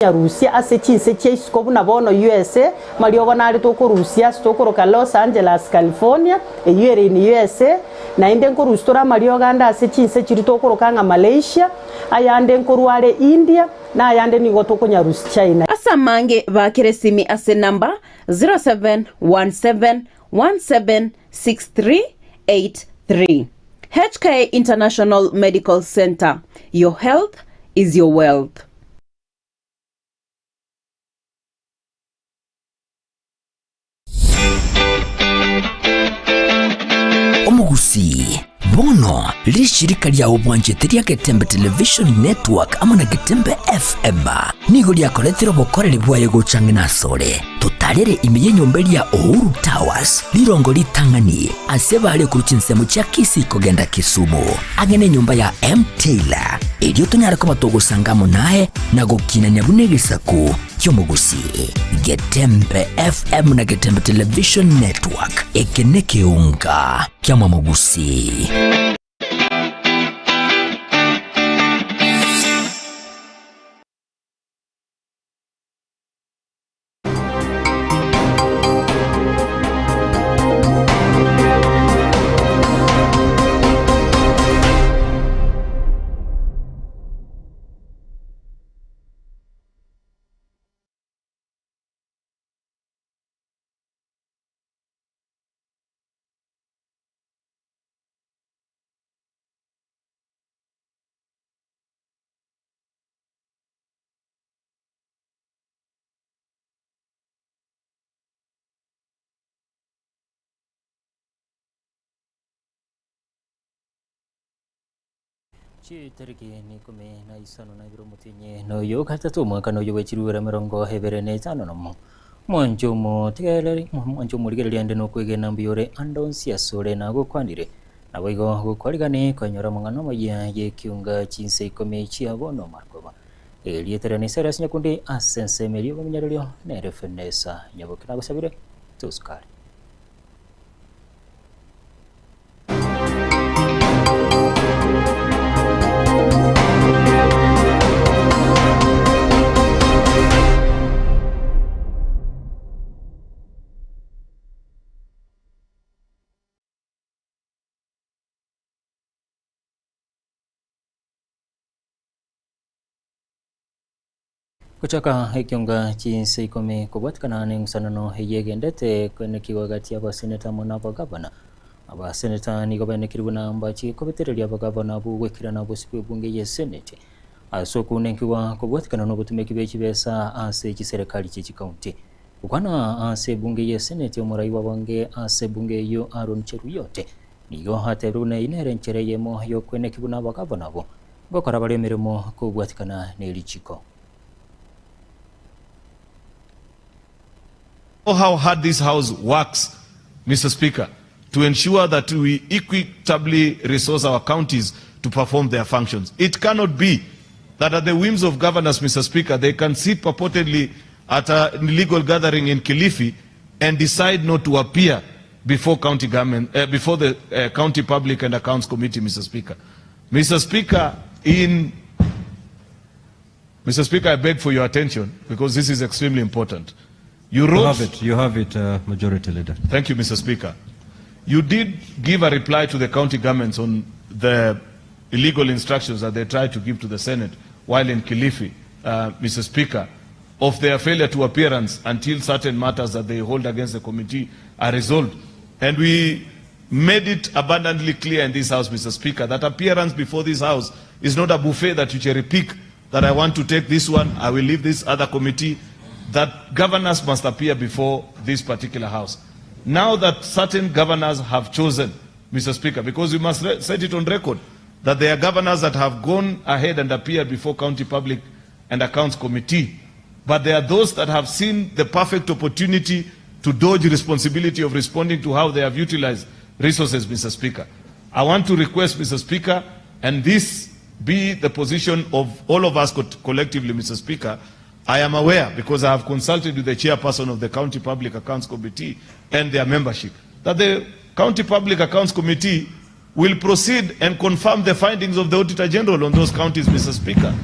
Nyarusia ase chinse chia isiko buna bono USA, mariogo nare tokorusia ase tokoroka Los Angeles, California, eyio ere in USA, naende nkorusia tore amariogo ande ase chinse chiria tokoroka ng'a Malaysia, ayande nkorwa are India, na ayande nigo tokonyarusia China. Ase amange baakere esimi ase enamba 0717176383. HK International Medical Centre, your health is your wealth. Omogusii, bono rishirika ria obwanchete ria Getembe Television Network amo na Getembe FM nigo riakoretire obokoreri bwaye gocha ng'ina asore. Totarere ime y'enyomba eria Uhuru Towers, rirongo ritang'ani ase bare korwa chinsemo chia Kisii kogenda Kisumu, ang'e nenyomba ya M. Taylor, erio tonyare koba togosanga amo naye na gokinania buna egesaku ki'omogusii. Getembe FM na Getembe Television Network, eke nekeunga ki'amamogusii. Chitariki n'ikomi na isano na ibere omotienyi noyo gatato omwaka noyo bwe chirubere emerongo ebere na etano nomo. Omwancho omotegereri, omwancho omorigereria ande nokwegena mbuya ore ande onsi asore nagokwanire. Naboigo gokwarigani konyora amang'ana amaya y'ekiunga chinsa ikomi chia bono marogoba. Erieta riane Cyrus Nyakundi ase ensemo eria y'obomenyererio nere Fenesa Nyaboke nagosabire tosukare. Gochaka ekionga chinsa ikomi kobwatikana neng'usanano eyio egendete kwenekigwa gati y'abaseneta amo n'abagavana. Abaseneta nigo baenekire buna mbachie kobetereria abagavana abwo goikerana bosio bw'ebunge y'eseneti ase okounenkiwa kobwatikana n'obotumeki bwe chibesa ase chiserekari chie chikaunti. Gokwana ase ebunge y'eseneti omorai bw'abange ase ebunge eyio Aaron Cheruiyot nigo atebire buna eyio nere enchera eyemo y'okweneki buna abagavana abwo Ngokora bare emeremo kobwatikana ne richiko. Know how hard this house works, Mister Speaker, to ensure that we equitably resource our counties to perform their functions. It cannot be that at the whims of governors, Mister Speaker, they can sit purportedly at a legal gathering in Kilifi and decide not to appear before county government, uh, before the uh, County Public and Accounts Committee, Mr. Speaker. Mr. Speaker, in Mr. Speaker, I beg for your attention because this is extremely important. You wrote. You have it, you have it, uh, Majority Leader. Thank you, Mr. Speaker. You did give a reply to the county governments on the illegal instructions that they tried to give to the Senate while in Kilifi, uh, Mr. Speaker, of their failure to appearance until certain matters that they hold against the committee are resolved. And we made it abundantly clear in this house, Mr. Speaker, that appearance before this house is not a buffet that you cherry pick, that I want to take this one, I will leave this other committee, that governors must appear before this particular house. Now that certain governors have chosen, Mr. Speaker, because we must set it on record, that there are governors that have gone ahead and appeared before County Public and Accounts Committee, but there are those that have seen the perfect opportunity to dodge responsibility of responding to how they have utilized resources, Mr. Speaker. I want to request, Mr. Speaker, and this be the position of all of us collectively, Mr. Speaker, I am aware, because I have consulted with the chairperson of the County Public Accounts Committee and their membership, that the County Public Accounts Committee will proceed and confirm the findings of the Auditor General on those counties, Mr. Speaker.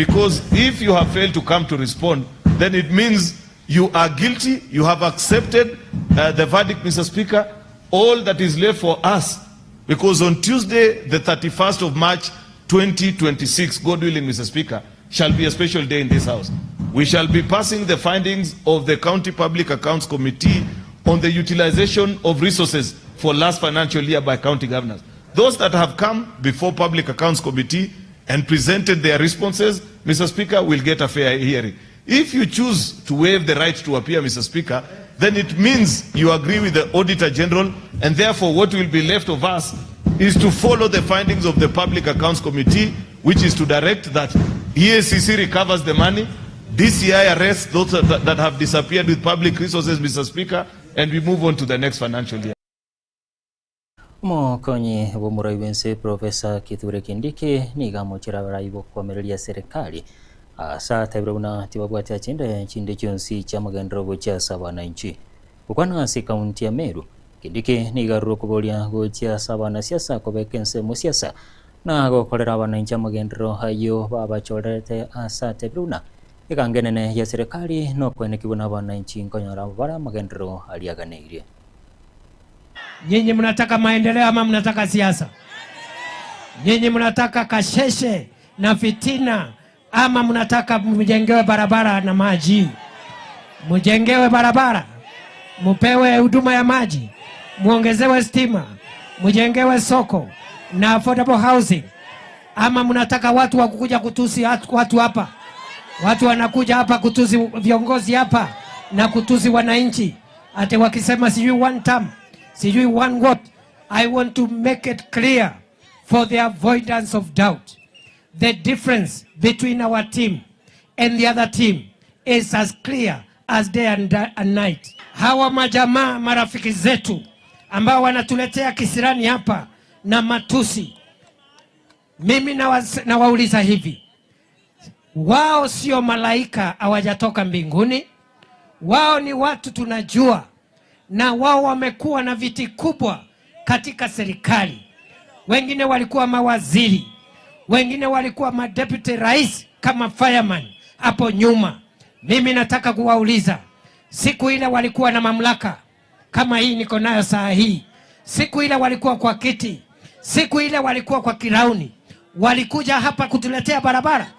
Because if you have failed to come to respond, then it means you are guilty, you have accepted the verdict, Mr. Speaker. All that is left for us, because on Tuesday, the 31st of March, 2026, God willing, Mr. Speaker, shall be a special day in this House. We shall be passing the findings of the County Public Accounts Committee on the utilization of resources for last financial year by county governors. Those that have come before Public Accounts Committee and presented their responses, Mr. Speaker, will get a fair hearing. If you choose to waive the right to appear, Mr. Speaker, then it means you agree with the Auditor General, and therefore what will be left of us is to follow the findings of the Public Accounts Committee, which is to direct that EACC recovers the money, DCI arrests those that have disappeared with public resources, Mr. Speaker, and we move on to the next financial year. Omokonyi bw'omorai bw'ense Professor Kithure Kindiki nigo amochire abarai b'okoamereria serikali ase atebire buna tibabwati agenda chinde chionsi chi'amagenderero gochia ase abananchi. Gokwana ase ekaunti ya Meru, Kindiki nigo arure okoboria gochia ase abanasiasa kobeka ensemo siasa na gokorera abananchi amagenderero ayio babachorerete ase atebire buna egango enene ya serikali nokoenekigwa nabananchi nkonyora bare amagenderero aria aganeirie. Nyinyi mnataka maendeleo ama mnataka siasa? Nyinyi mnataka kasheshe na fitina ama mnataka mjengewe barabara na maji? Mjengewe barabara, mupewe huduma ya maji, muongezewe stima, mjengewe soko na affordable housing, ama mnataka watu wa kukuja kutusi watu hapa? Watu wanakuja hapa kutusi viongozi hapa na kutusi wananchi, ati wakisema sijui one term, sijui one what. I want to make it clear for the avoidance of doubt. The difference between our team and the other team is as clear as day and night. Hawa majamaa marafiki zetu ambao wanatuletea kisirani hapa na matusi, mimi nawauliza hivi, wao sio malaika, hawajatoka mbinguni. Wao ni watu tunajua, na wao wamekuwa na viti kubwa katika serikali. Wengine walikuwa mawaziri, wengine walikuwa madeputy rais kama fireman hapo nyuma. Mimi nataka kuwauliza, siku ile walikuwa na mamlaka kama hii niko nayo saa hii, siku ile walikuwa kwa kiti, siku ile walikuwa kwa kirauni, walikuja hapa kutuletea barabara?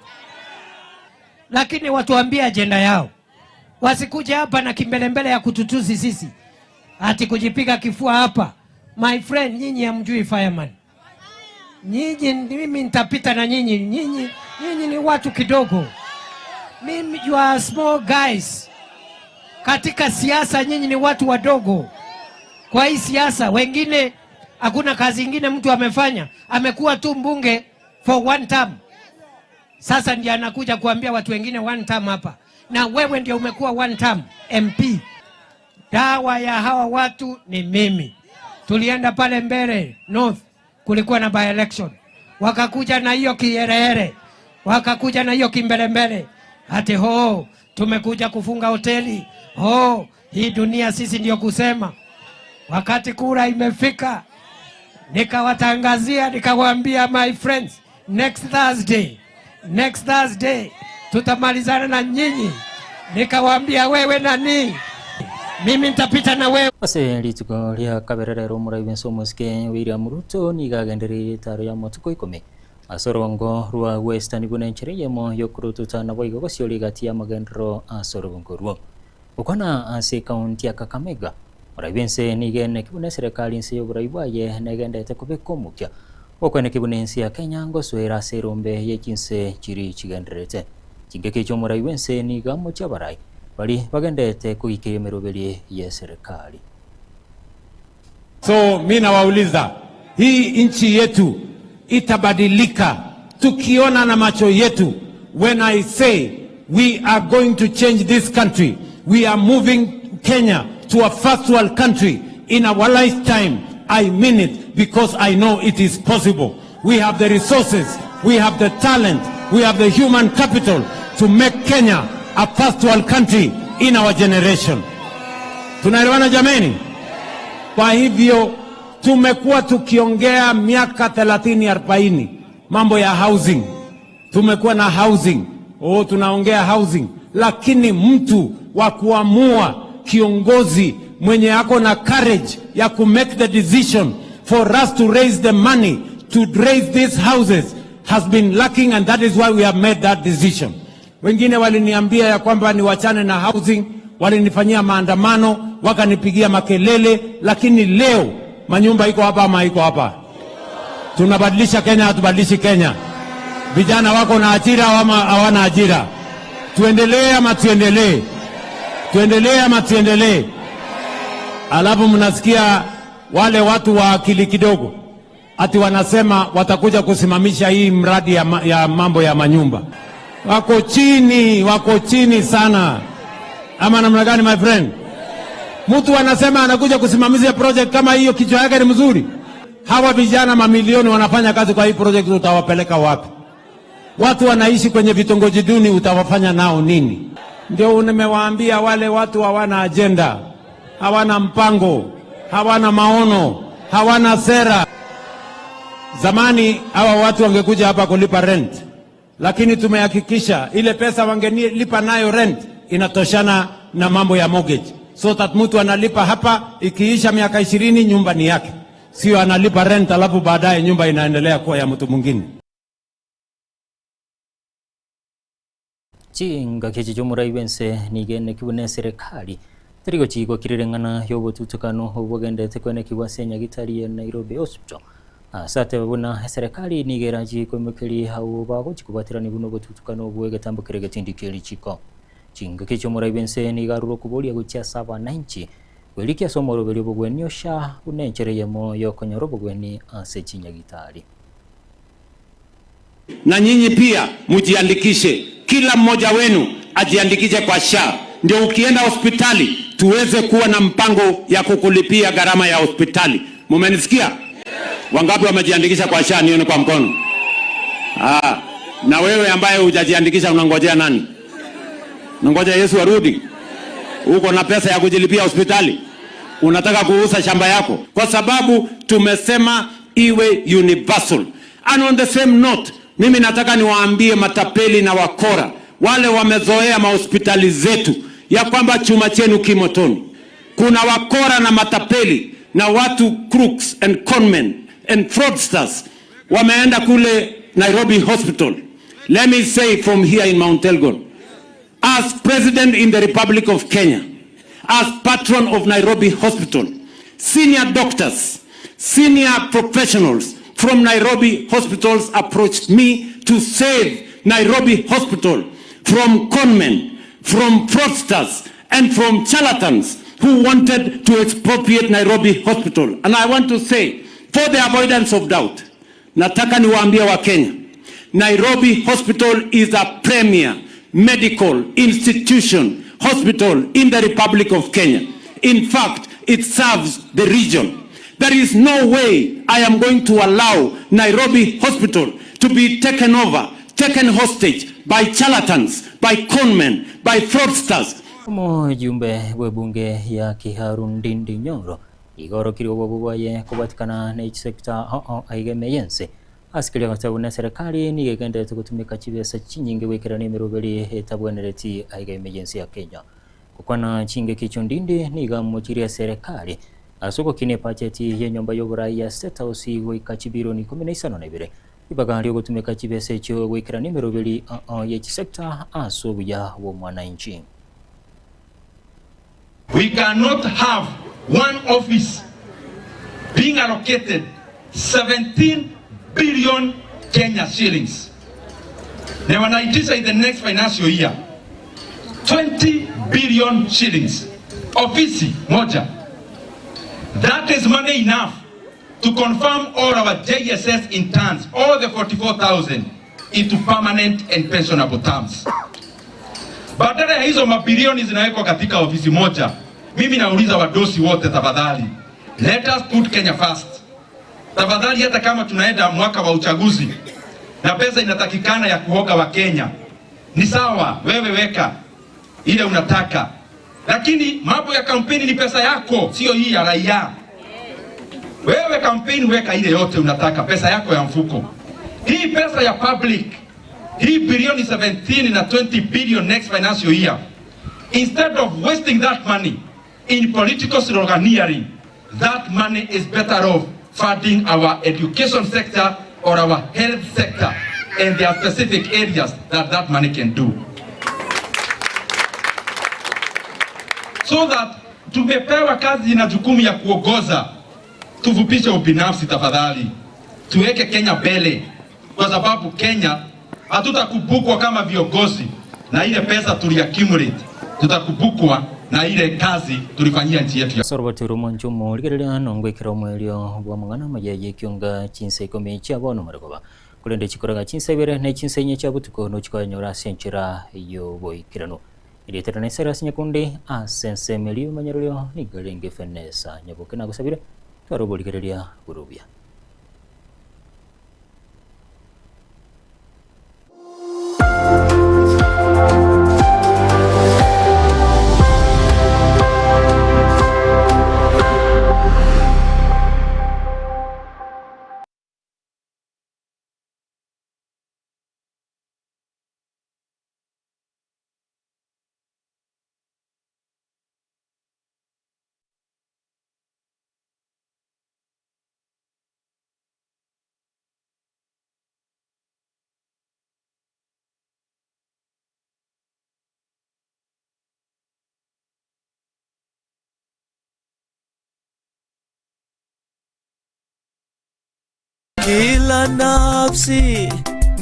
Lakini watuambie ajenda yao, wasikuja hapa na kimbelembele ya kututusi sisi, ati kujipiga kifua hapa. My friend, nyinyi hamjui fireman. Nyinyi, mimi nitapita na nyinyi. Nyinyi ni watu kidogo. Mimi, you are small guys. Katika siasa nyinyi ni watu wadogo. Kwa hii siasa wengine hakuna kazi ingine mtu amefanya, amekuwa tu mbunge for one term. Sasa ndiye anakuja kuambia watu wengine one term hapa. Na wewe ndio umekuwa one term MP. Dawa ya hawa watu ni mimi. Tulienda pale mbele North, kulikuwa na by election, wakakuja na hiyo kiherehere, wakakuja na hiyo kimbelembele, ati ho tumekuja kufunga hoteli, ho hii dunia sisi ndio kusema. Wakati kura imefika, nikawatangazia nikawaambia, my friends, next Thursday, next Thursday tutamalizana na nyinyi. Nikawaambia wewe nani, mimi nitapita na wewe. Ase rituko ria kabere rero omorai bwense omosike William Ruto nigo agendereire etaro ya amatuko ikomi ase orongo rwa Western buna enchera eyemo yokorututa nabo igo gosiori egati ya amagenderero ase orobongo orwo. Gokwana ase ekaunti ya Kakamega, omorai bwense nigo ene buna eserekari ense ya oborai bwaye negendete kobeka omokia gokweneki buna ense ya Kenya ngosoera ase erombe ye chinse chiri chigendererete. Chingaki echio omorai bwense nigo amochie abarai bari bagendete koikeria emeroberi ya serikali. So mi nawauliza, hii nchi yetu itabadilika tukiona na macho yetu. When I say we are going to change this country, we are moving Kenya to a first world country in our lifetime. I mean it because I know it is possible. We have the resources, we have the talent, we have the human capital to make Kenya a first world country in our generation. Tunaelewana jameni? Kwa hivyo tumekuwa tukiongea miaka 30 40 mambo ya housing. Tumekuwa na housing, oh, tunaongea housing, lakini mtu wa kuamua, kiongozi mwenye ako na courage ya ku make the decision for us to raise the money to raise these houses has been lacking and that is why we have made that decision. Wengine waliniambia ya kwamba niwachane na housing, walinifanyia maandamano, wakanipigia makelele, lakini leo manyumba iko hapa ama iko hapa? Tunabadilisha Kenya, hatubadilishi Kenya? Vijana wako na ajira ama hawana ajira? Tuendelee ama tuendelee? Tuendelee ama tuendelee? Alafu mnasikia wale watu wa akili kidogo ati wanasema watakuja kusimamisha hii mradi ya, ma, ya mambo ya manyumba. Wako chini, wako chini sana, ama namna gani my friend? Mtu anasema anakuja kusimamisha project kama hiyo, kichwa yake ni mzuri. Hawa vijana mamilioni wanafanya kazi kwa hii project, utawapeleka wapi? Watu wanaishi kwenye vitongoji duni, utawafanya nao nini? Ndio nimewaambia wale watu hawana ajenda, hawana mpango, hawana maono, hawana sera. Zamani hawa watu wangekuja hapa kulipa rent, lakini tumehakikisha ile pesa wangelipa nayo rent inatoshana na mambo ya mortgage, so that mtu analipa hapa, ikiisha miaka ishirini nyumba ni yake, sio analipa rent alafu baadaye nyumba inaendelea kuwa ya mtu mwingine. Chingaki echi chi'omorai bw'ense nigo enekigwe na eserekari, tari gochigwa kirire eng'ana y'obotutukanu obogendete kwenekigwa ase enyagitari ya Nairobi Hospital. Ase atebe buna eserekari nigo erachie koimokeria abwo bagochia kobwaterania buna obotutukanu obwo egetambo kere getindi kie richiko. Chingaki chi'omorai bw'ense nigo arure okoboria gochia ase abananchi bwerikia ase omoroberio obogwenia osha buna enchera eyemo y'okonyora obogweni ase chinyagitari. Na nyinyi pia mjiandikishe, kila mmoja wenu ajiandikishe kwa SHA, ndio ukienda hospitali tuweze kuwa na mpango ya kukulipia gharama ya hospitali. Mumenisikia? Wangapi wamejiandikisha kwa SHA? Nione kwa mkono. Ah, na wewe ambaye hujajiandikisha unangojea nani? Unangoja Yesu arudi? Uko na pesa ya kujilipia hospitali? Unataka kuuza shamba yako? Kwa sababu tumesema iwe universal. And on the same note, mimi nataka niwaambie matapeli na wakora wale wamezoea mahospitali zetu ya kwamba chuma chenu kimotoni. Kuna wakora na matapeli na watu crooks and conmen and fraudsters wameenda kule Nairobi Hospital. Let me say from here in Mount Elgon, as president in the Republic of Kenya, as patron of Nairobi Hospital, senior doctors, senior professionals from Nairobi hospitals approached me to save Nairobi Hospital from conmen, from fraudsters, and from charlatans who wanted to expropriate Nairobi Hospital. And I want to say, for the avoidance of doubt, nataka niwaambie wa Kenya, Nairobi Hospital is a premier medical institution hospital in the Republic of Kenya. In fact, it serves the region. There is no way I am going to allow Nairobi Hospital to be taken over, taken hostage by charlatans, by conmen, by fraudsters. Omojumbe bw'ebunge ya Kiharu Ndindi Nyoro iga orokirie obobe bwaye kobwatikana ne chisecta ao aiga ime y'ense ase keria goteba buna eserekari nigo egenderete gotumeka chibesa chinyinge goikerania emeroberi etabwenereti aiga ime y'ense ya Kenya. Gokwana chingaki echio Ndindi nigo amochirie eserekari ase ogokina ebacheti y'enyomba y'oborai ya State House goika chibilioni ikomi na isano na ibere ribaga riogotumeka chibesa echio goikerania emeroberi ao ye chisecta ase obuya bw'omwananchi. We cannot have one office being allocated 17 billion Kenya shillings. Na wanaitisha in the next financial year 20 billion shillings. Ofisi moja. That is money enough to confirm all our JSS interns, all the 44,000 into permanent and pensionable terms. Badala ya hizo mabilioni zinawekwa katika ofisi moja, mimi nauliza wadosi wote, tafadhali, let us put Kenya first. Tafadhali, hata kama tunaenda mwaka wa uchaguzi na pesa inatakikana ya kuhoga wa Kenya, ni sawa, wewe weka ile unataka, lakini mambo ya kampeni ni pesa yako, sio hii ya raia. Wewe kampeni weka ile yote unataka, pesa yako ya mfuko. Hii pesa ya public Hii bilioni 17 na 20 billion next financial year, instead of wasting that money in political sloganeering, that money is better off funding our education sector or our health sector and there are specific areas that that money can do. So that tumepewa kazi na jukumu ya kuongoza, tuvupishe ubinafsi tafadhali, tuweke Kenya mbele, kwa sababu Kenya hatutakumbukwa kama viongozi na ile pesa tuliaccumulate, tutakumbukwa na ile kazi tulifanyia nchi yetu ya Soroboti Rumoncho omorigereria nongwekera omoerio bw'amang'ana amaya y'ekionga chinsa ikomi chia bono marogoba korende chikoraga chinsa ibere na chinsa inye chia botuko nochikonyora ase enchera y'oboikeranu erietera na Cyrus Nyakundi ase ensemo eria y'omonyererio nigo erenge Fenesa Nyaboke nagosabire tware oborigereria borobia. Kila nafsi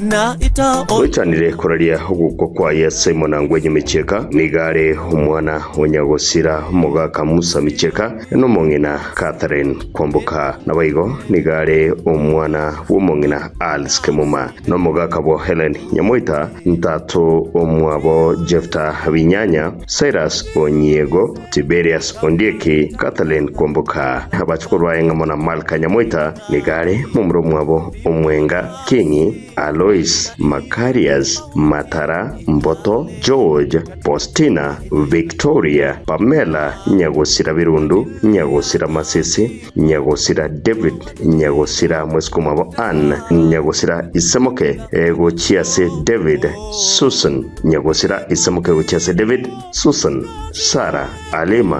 na ita Oichanire koraria ogokwa kwaye Simon Angwenyi Michieka nigo are omwana o nyagosira omogaka Musa Michieka na omong'ina Catherine Kwamboka. Naboigo nigo are omwana bw'omong'ina Alice Kemuma na omogaka bwo Helen Nyamoita, ntato omwabo Jefta Binyanya, Cyrus Onyiego, Tiberius Ondieki, Kathleen Kwamboka, abachukuru baye ng'amo na Malka Nyamoita, nigo are momura omwabo Omwenga, King, Alois, Macarius, Matara, Mboto, George, Postina, Victoria, Pamela, Nyagosira Birundu, Nyagosira Masisi, Nyagosira David, Nyagosira mwesikomwabo Ann, Nyagosira Isemoke, Gochiase David, Susan, Nyagosira Isemoke Gochiase David, Susan, Sara, Alima.